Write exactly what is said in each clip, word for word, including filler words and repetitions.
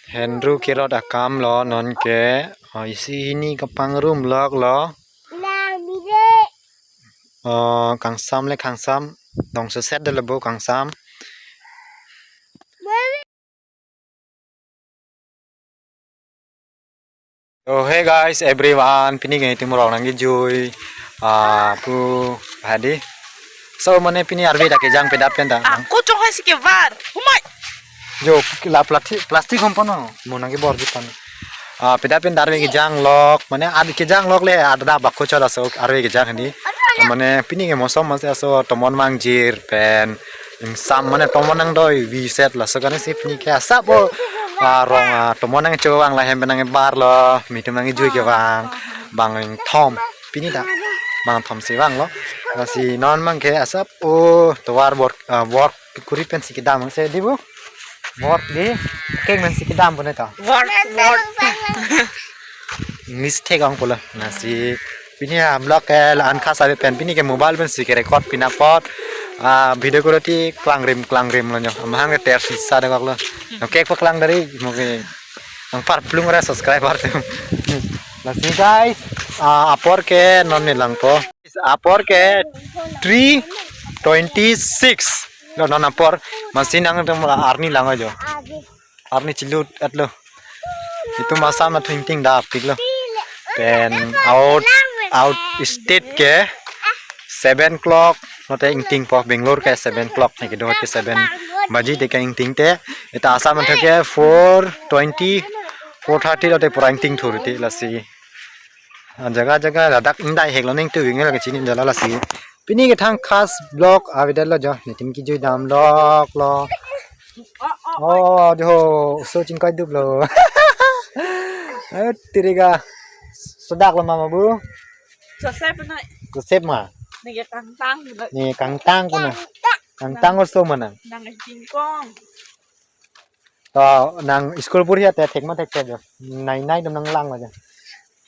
Hendru kerot akam lo non ke. Oh, isi hini kapangrum lok lo. Lang mide. Oh, kangsam le kangsam. Dong seset de lebo kangsam. Oh, hey guys, everyone. Pini ke itum rong nangkejui. Ah, pu hadi. So, mane pini arve ta kejang pedap pen ta. Ako chong hai si kevar. Humai. Jo, la plastic, plastic hom pono. Mo nangkebor di pan. Ah, pedap pen arve kejang lok. Mane arve kejang lok le, ada bako chot aso arve kejang hadi. Mane pini ke mosom masi aso tomon mangjir pen. Ingsam mane tomon nangdoi vi set laso kani si pini ke asap o. Ah, rong, ah, tomon nangcho vang la hem nangbar lo, mitum nangkejui kevang. Bang ingthom pini ta. Bang thom si vang lo. Lasi non mang ke asap o tovar work, ah, work kuri pen si kedam se di bu. Work di keng pen si kedam bu ne ta. Work, work. English thek ong pulo. Lasi pini a vlog ke la-an khas ave pen pini ke mobile pen si ke record pina pot. Ah, video quality klangrim klangrim lo nyo. Amahang ke ter sisa degok lo. No kek paklang dari mo ke. Nangpar plung ra subscriber atum. Lasi guys, ah, apor ke non ne langpo. Apor ke three twenty six. Lo non apor masi nangtum arni lang ajo. Arni chilut at lo. Itum Assam na thingting da apik lo. Then out, out state ke seven o'clock, note ingting po Bangalore ke seven o'clock ne kedo ke seven baji te ke ingting te. Ita Assam na ke four twenty, four thirty lote pura ingting thur te lasi. Ah, jaga jaga ladak ingdai hek lo ning tu wingel ke chini dala lasi. Pini ke thang khas vlog avedetlo jo. Nitum kejui dam lok lo. Oh, jo, so chingkai dup lo. Ayo, tiriga. Sodak lo mama bu. Joseph na. Joseph ma. Ni kangtang na. Ni kangtang kuna. Kangtang oso mana. Nang jingkong. To nang school puri ate thek ma thek thek jo. Nai nai dum nanglang ma jo.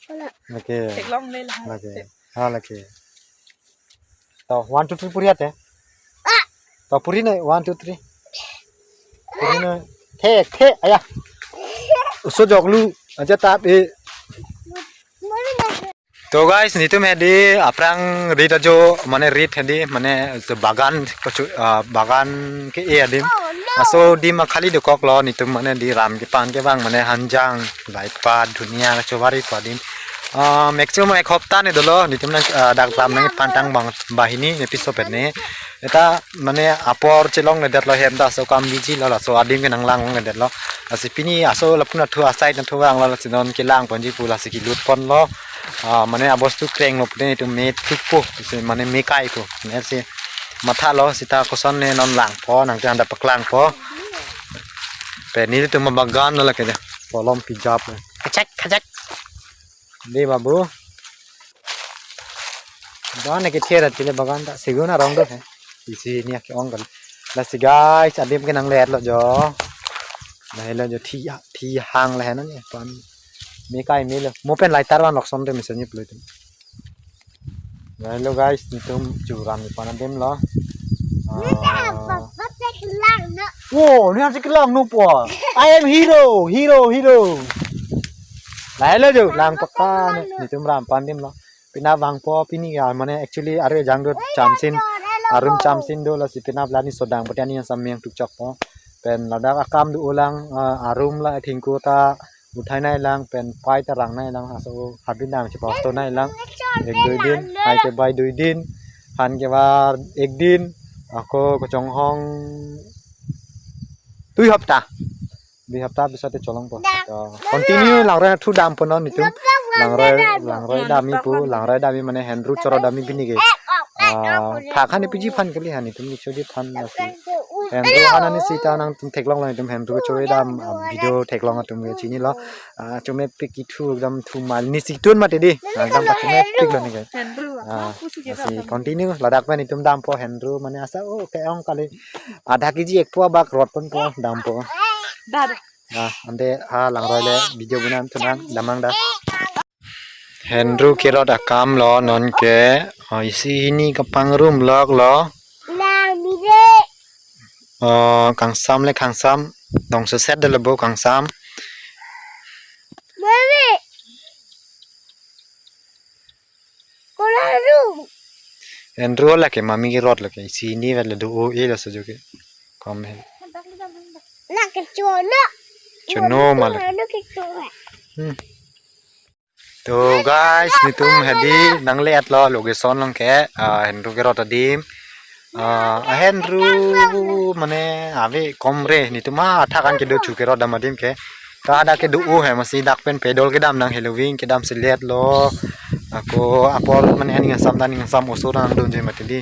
Wala. Lake. Theklong le la. Lake. Ha lake. To one two three puri ate. Ah. To puri nai one two three. Puri nai. Thek thek aya. Oso joklu aja tap e. Mari na. To guys, nitum hedi aphrang rit ajo mane rit hedi mane bagan kecho, ah, bagan ke-e adim. Oh, no. Aso dim akhali dokok lo nitum mane di ram kepan kevang mane hanjang, laipat, dunia kecho vari pu adim. Ah, maximum ek hopta ne dolo nitum nang, ah, dak lam nangpantang bang banghini ne piso pen ne. Eta mane apor chelongledetlo hem ta aso kam biji lo laso adim ke nanglang longledetlo. Lasi pini aso lapu nathu asai nathu vang lo lasi non kelang ponji pu lasi kelut ponlo. Ah, mane abostu kreng lo pute itum me thukpo, si mane me kaipo. Ne si matha lo sita koson ne non langpo nangte anda paklangpo. Pen nelitum bagan lo lake de. Polom pijap. Kachek kachek. Di babu. Bagan ke thera chile bagan ta segun arong do he. Isi ni ake ong kali. Lasi guys, adim ke nangletlo jo. Lahelo jo thi thi hang lahe na ni pan. Me kai me lo. Mo pen lighter van lokson te mesen ni plo itum. Lahelo guys, nitum churam ni pan adim lo. Ah. Wo, ni hansi kelang no po. I am hero, hero, hero. Lahelo jo, lang pakka ni, nitum ram pan adim lo. Pina vangpo pini ya, mane actually arve jang do chamsin, arum chamsin do lasi pina plani sodang pati ani samyang tukchok po. Pen ladak akam do ulang, ah, arum la thingku ta uthai nai lang, pen pai ta rang nai lang, aso habit dam si posto nai lang. Ek dui din, hai ke bai dui din, han ke var ek din, ako kechonghong dui hopta. Dui hopta bisa te cholong po. To continue langroi thu dam po non nitum. Langroi, langroi dam-i pu, langroi dam-i mane Hendru choro dam-i pini ke. Ah, phak hani piji phan kali hani tum nicho di phan lasi. Hendru han ani sita nangtum theklong lo nitum Hendru choro dam, ah, video theklong atum ke chinilo. Ah, chomepik kethu ekdam thu mal ni si tun mati di. Ah, ekdam ta chomepik lo ni ke. Hendru. Ah, si continue ladak pen itum dam po Hendru mane asa o ke-ong kali. Adha kiji ek pua bak rot pon po dam po. Dah, dah. Ah, ante ha langroi le video bunam thunang damang dah. Hendru kerot akam lo non ke, oh, isi hini kapangrum lok lo. Lang mide. Oh, kangsam le kangsam, dong seset de lebo kangsam. Andrew lake mami kerot lake. Sini vet le do-o-e laso jo ke. Kom he. Lake chono. Chono ma lake. Anu ke chono. Hmm. To guys, netum hedi nangle-etlo location along ke, ah, Andrew kerot adim. Ah, Andrew mane ave kom re, netum athak an kedo chu kerot dam adim ke. Ta dak kedo-o he, masi dak pen pedal kedam nang, helo wing kedam selet lo. Ako apor mane aning asam ta aning asam osor nangdun je mati di.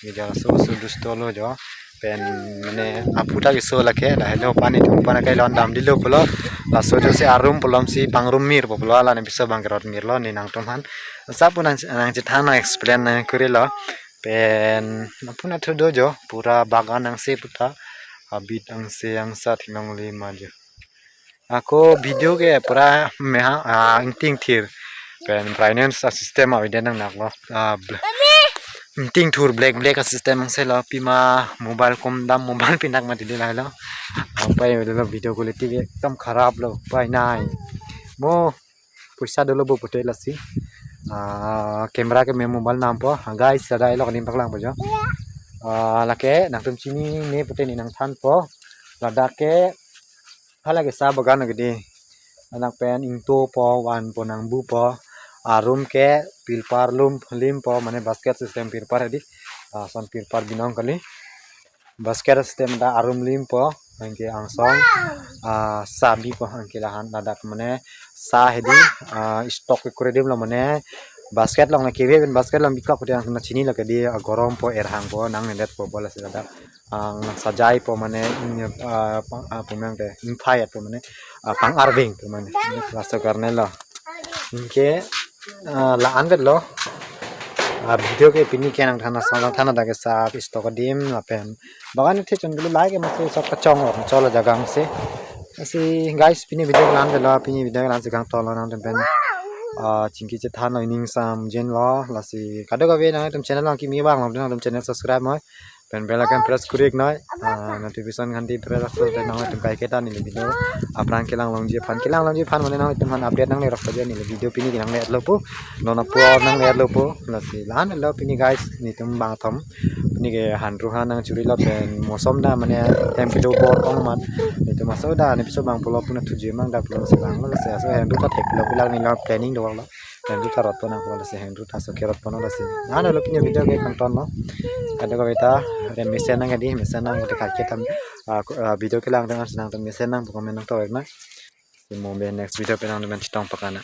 Ye jo so so dusto lo jo. Pen mane aphuthak keso lake, lahelo pani thum pana kai lon dam dilo pulo. Laso jo si arum pulo, si pangrum mir pulo, la ne piso bang kerot mir lo ne nangtum aphan. Sa pu nang nangchethan nang explain nangkuri lo. Pen apuna thu do jo, pura bagan angse puta. Abit angse angsa thinong lima jo. Ako video ke pura meha, ah, ingting thir. Pen brightness a system a ide nang nak lo. Ah, bl- ingting thur black black a system angse lo, pima mobile kom dam mobile pinak mati di lahelo. Ah, pai lo video quality ke ekdam kharap lo, pai nai. Mo poisa dolo bo pute lasi. Ah, camera ke me mobile nampo. Ah, guys, ladak ilok adim paklang po jo. Ah, lake nangtum chinine pute ne nangthanpo. Ladak ke hala ke sa bagan lake di. Anak pen ingto po, van po, nangbu po. Arum ke pirpar lum lim po, mane basket system pirpar hedi. Ah, son pirpar binong kali. Basket system ta arum lim po, anke angsong, ah, sa bi po, anke lahan ladak mane sa hedi, ah, stock kekredim lo mane basket along na kewe pen basket along bikok pute nangchini lake di, ah, gorom po, erhang po, nangnedet po bola si ladak. Ang sajai po mane, mm, ah, pang, ah, pumang te, infai po mane, ah, pang arving po mane. Laso karne lo. Anke, ah, la-an vet lo. Ah, video ke pini ke nangthan asong nangthan dak ke sa stock adim lapen. Bagan the chon dulu lai ke masi sok kachong lo, cholo jagang si. Si guys, pini video ke la-an vet lo, pini video ke la-an si kangtolo nangtum pen. Ah, chingki chethan lo ining sam jen lo, lasi kadokave nangtum channel along kimi bang lo, nangtum channel subscribe noi. Pen bell icon press kuri-ik noi. Ah, notification ghanti press asol te nangtum kaiketa neli video aphrang kelang longji aphan, kelang longji aphan mane nangtum aphan update nangle rok paja neli video pini nangle-etlo po. Non apor nangle-etlo po. Lasi la-an lo pini guys, netum bangthom. Pini ke Andrew aphan nangchuri lo pen mosom ta mane hem kedo bor ong mat. Netum aso ta ne piso bang pulo puna thuji mang ta pulo si bang lo, lasi aso Andrew ta thek lo, pulang neli planning do lo. Andrew ta rot po nang pulo si, Andrew ta so kerot po nang lasi. Nana lo pini video ke kangton lo. Kadokave ta, re mesen nang kadi, mesen nang kadi kaiketa, ah, ko-, ah, video kelang dengan senang tu mesen nang pokok menang tawek na. Mo be next video pen nangtum pen chetong pakana.